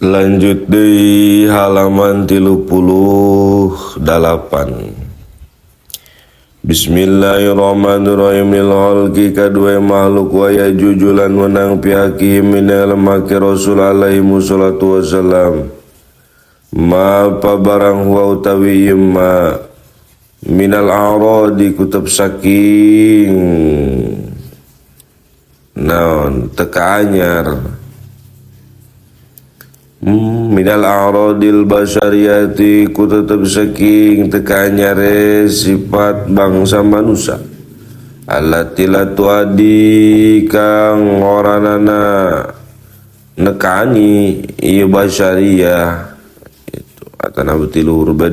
Lanjut di halaman 38. Bismillahirrahmanirrahim. Lil khalqi kadue makhluk wa yajujulan wenang pihakihim minal maki rasul alaihi salatu wassalam. Ma apa barang huwa utawi ma minal a'radi kutub saking naon teka anyar. Minal a'radil basyariyati ku tetep saking teka anyare sifat bangsa manusia allati la tuadi kang oranana nekani ieu basyariyah itu atana beuti luhur bae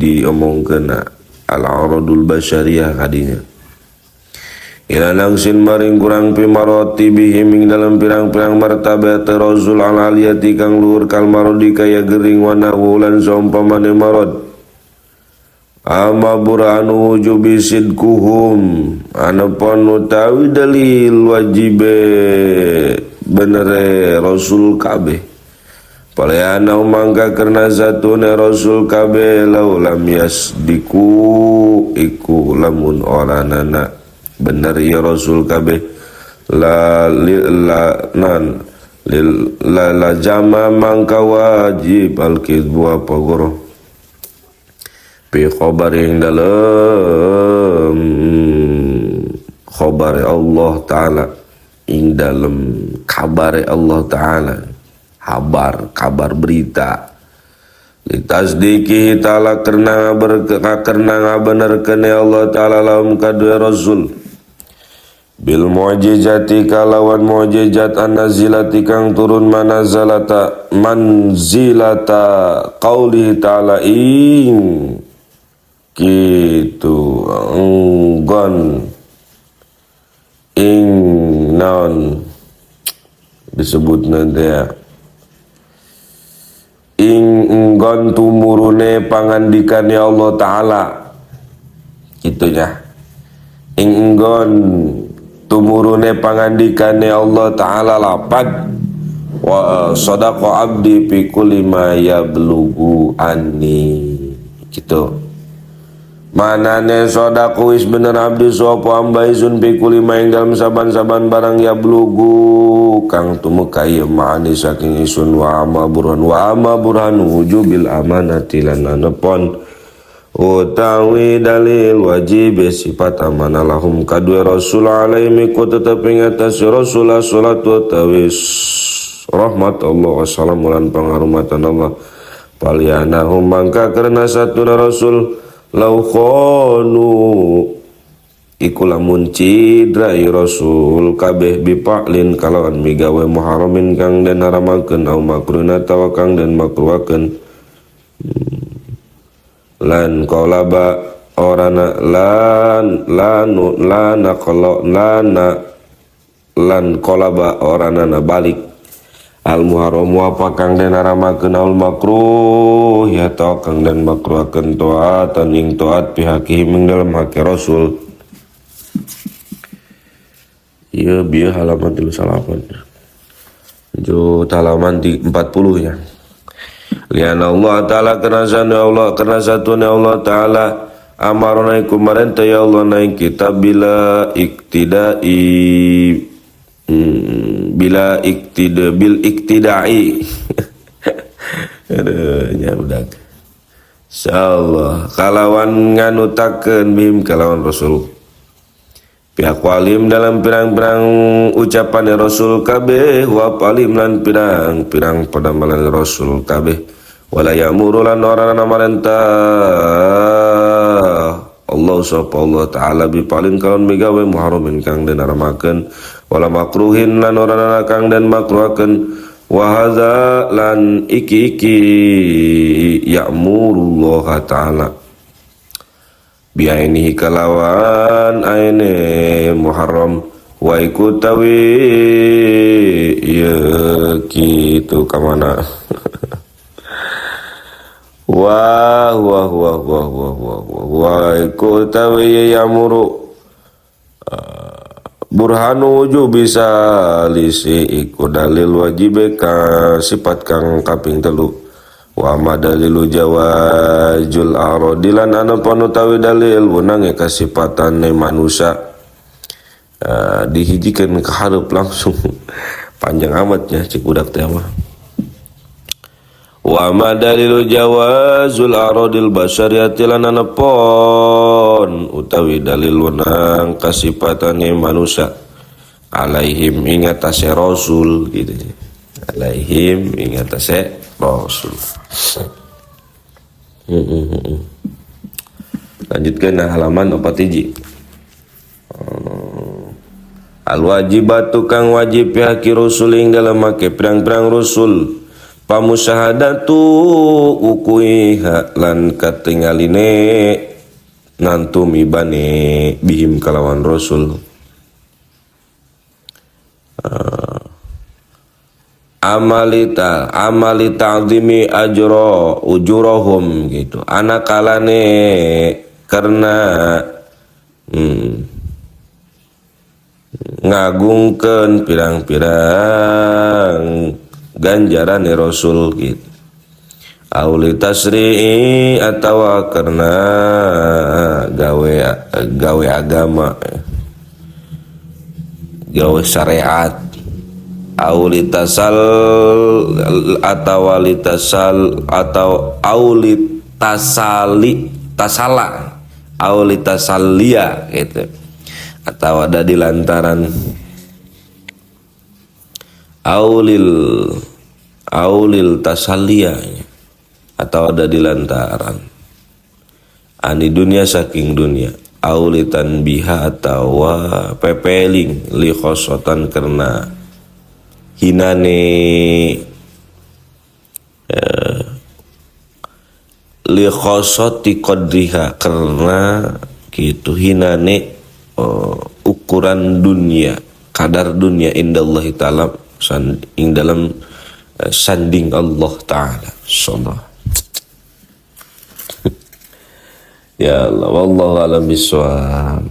diomongkeun al a'radul basyariyah kadinya ila nangsin maring kurang pimaroti bihim ing dalam pirang-pirang martabat rasul al aliyati kang luhur kal marodi kaya gering wana wulan saumpamane marod ama burhanu wujubi sidkuhum anapun utawi dalil wajibe benere rasul kabeh paleana mangka karena zatune rasul kabeh lau lam yasdiku iku lamun oranana bener ya rasul kabeh la la nan lil la, la jama mangka wajib al kidbu apa goro pi khabar yang dalam khabar Allah Ta'ala ing dalam kabar Allah Ta'ala habar kabar berita litasdiqihi ta'ala karena ngabenerkeun Allah Ta'ala lahum kadue rasul bil mu'jizati kalawan mu'jizat an-nazilati kang turun manazalata manzilata qauli ta'ala ing kitu enggon ing naon disebut nanti ya ing enggon tumurune pangandikane Allah Ta'ala gitunya ing enggon tumurune pangandikane Allah Ta'ala lapad wa sadaqa abdi fi kulli ma yablughu anni gitu manane sadaqa wis bener abdi sapa hamba izun fi kulli ma ing dalem saban-saban barang yablughu kang tumeka ieu ma'ani saking isun wa ama burhan wujubil amanati lan anepon utawi dalil wajib sifat amanah lahum kadue rasul alaihi ku tetep ing atas rasul salatu tawis rahmat Allah wassalamu lan pangarumatan Allah palianahum mangka karena satuna rasul lau khonu iku lamun cidra rasul kabeh bipa'lin kalawan migawe muharramin kang den haramakeun au makruna tawa kang den makruhakeun lan qalaba orana lan lanu lana qala lana lan qalaba orana balik al muharramu apa kang den haramakeun al makruh ya ta kang den makruhakeun taatan ing taat pihakihim ing dalem hak rasul ieu bieu halaman 38 lanjut halaman 40 ya. Lian Allah Ta'ala karena Allah karena satunya Allah Ta'ala amarona iku marenta ya Allah naik kita bila iktidai bila iktida bil iktidai aduh nya budak insyaallah kalawan nganutakeun bim kalawan rasul pihak walim dalam pirang-pirang ucapan rasul kabeh wa palim lan pirang-pirang padamalan rasul kabeh wala ya'muru lan ora marentah Allah sapa Allah Ta'ala bi paling kalon migawe muharramin kang den haramakeun wala makruhin lan ora kang den makruhakeun wa hadza lan iki-iki ya'murullah Ta'ala biainihi kalawan aine muharram wa iku tawi ya kitu kamana wa wa wa wa wa wa wa iku tawi ya'muru Burhanu wujubi salisi iku dalil wajib ka sifat kang kaping telu. Wa ma dalilu jawazul aradilan ana panutawi dalil wenange kasifatane manusia. Dihijikeun ka hareup langsung. Panjang amat ya cik budak teh mah. Wa ma dalilu jawazul aradil basyariyati lan ana pon utawi dalil wenang kasifatane manusia alaihim ing atase rasul gitu. Alaihim ing atase rasul. Lanjutkan halaman 4 hiji. Al wajibatu kang wajib pihak rasul ing dalem make pirang-pirang rasul. Pamusyahadatu ukuiha lan katingaline nantum ibane bihim kalawan rasul. Amalita amali ta'zimi ajra ujurahum gitu. Anakalane karena ngagungkeun pirang-pirang ganjaran Rasul gitu. Auli tasri'i atawa karena gawe agama, gawe syariat. Auli tasal atawa litasal atau auli tasali tasala auli tasalia gitu, atau ada di lantaran aulil tasalia atau ada di lantaran ani dunia saking dunia aulitan biha atau pepeling li khosotan karena hinane li khosoti qadriha karena gitu hinane ukuran dunia kadar dunia indallahi ta'ala ing dalam sanding Allah ta'ala insyaallah. Ya Allah, wallahu a'lam bishawab.